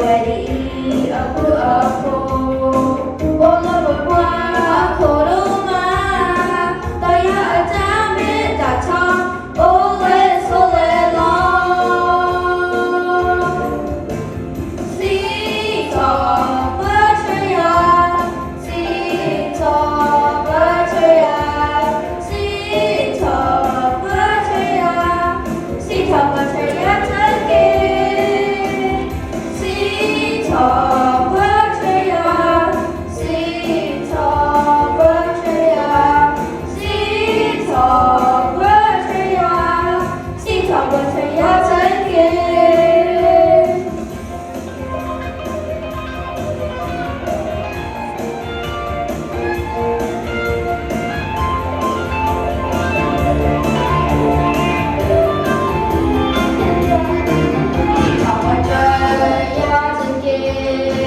ဒ်အံၤအဖုအဖှိၣ်, အိၣ်လၢပပှၤအခိၣ်ဒိၣ်မး, ဒီးယၤအတၢ်မ့ၢ်တၢ်တီ, အိၣ်ဝဲဆိးဝဲလီၤ. စံးထီၣ်ပတြၢၤယွၤ, စံးထီၣ်ပတြၢၤယွၤ, စံးထီၣ်ပတြၢၤယွၤ, စံးထီၣ်ပတြၢၤယွၤတက့ၢ်. စံးထီၣ်ပတြၢၤယွၤ, စံးထီၣ်ပတြၢၤယွၤ, စံးထီၣ်ပတြၢၤယွၤ, စံးထီၣ်ပတြၢၤယွၤတက့ၢ်.